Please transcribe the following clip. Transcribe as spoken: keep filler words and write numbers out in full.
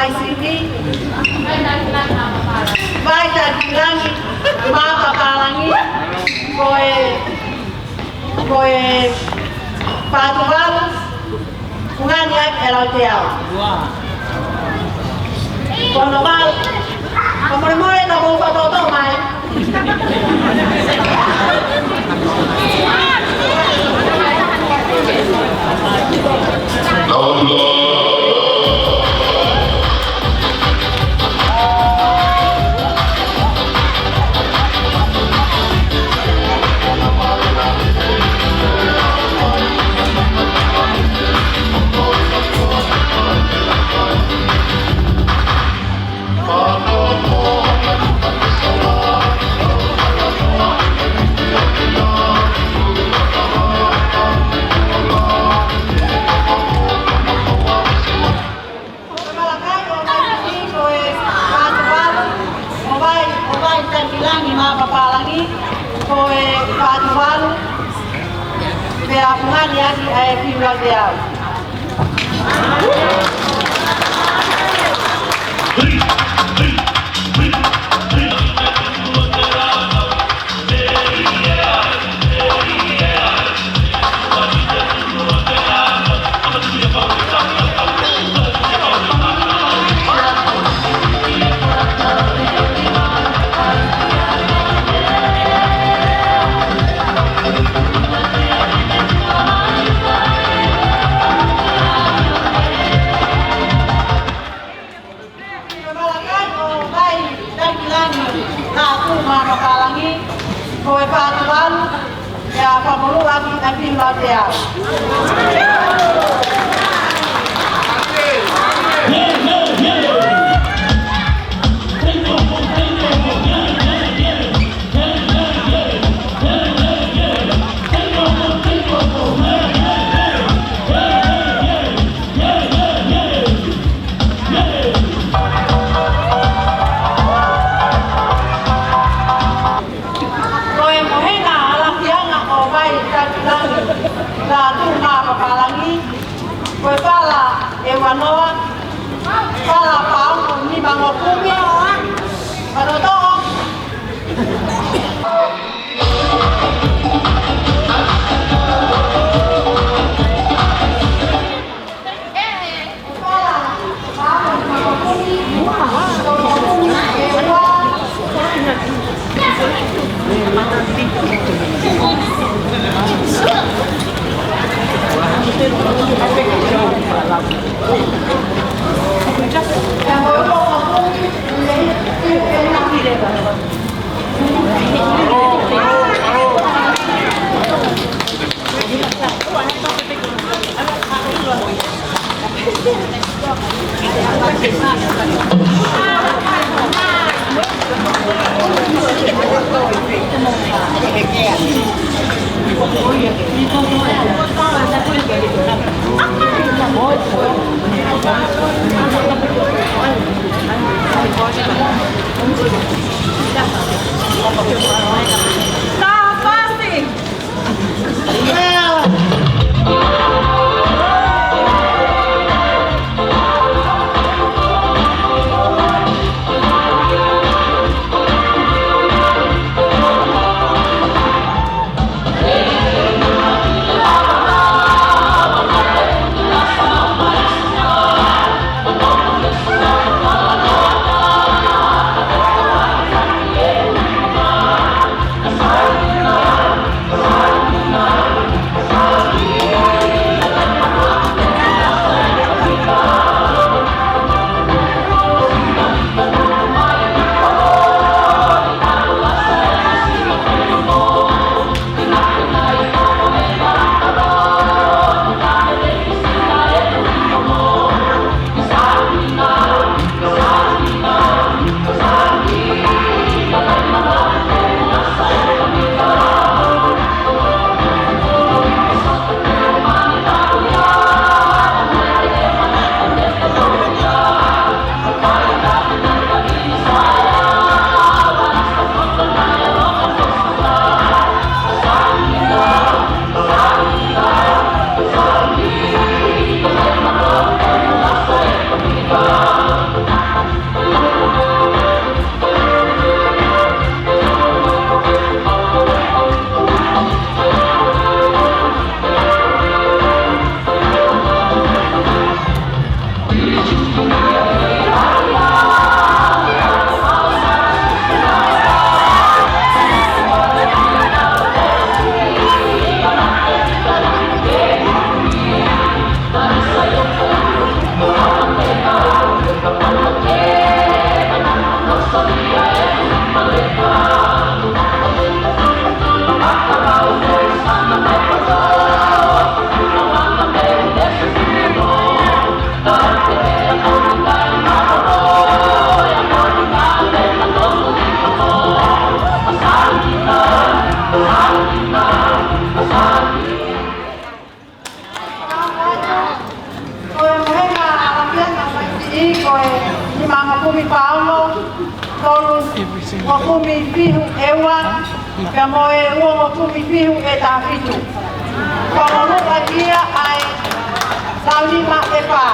Vai Sivi, Vai Talikilangi, Mapa Palangi, ko e, ko e Fatuvalu, fungani ʻaki ʻe Lauteau. Ko hono valu, ka molemole ka mou fakatoʻotoʻo mai. Malakai ʻo Vai Sivi ko e Fatuvalu, ʻo Vai, ʻo Vai Talikilangi Mapa Palangi ko e Fatuvalu, pea fungani ʻaki ʻe Fiu Lauteau. Malakai ʻo Vai Talikilangi, Lātū Mapa Palangi, ko e Fatuvalu, ʻe fakamolū ʻaki ʻe Fiu Lauteau. Ko e mohenga ʻa e lafianga ʻo Vai Talikilangi, Lātū Mapa Palangi, ko e fala ʻe ua noa, fala paʻanga ʻe nima ngeau kumi, fakatoʻotoʻo. Mangofulu mā ono, tolu, Everything. Mangofulu mā fitu ʻe ua, pea mo e ua mangofulu mā fitu ʻe taha fitu. Ko e ʻuluaki ia ʻa e taʻu nima ʻe fā.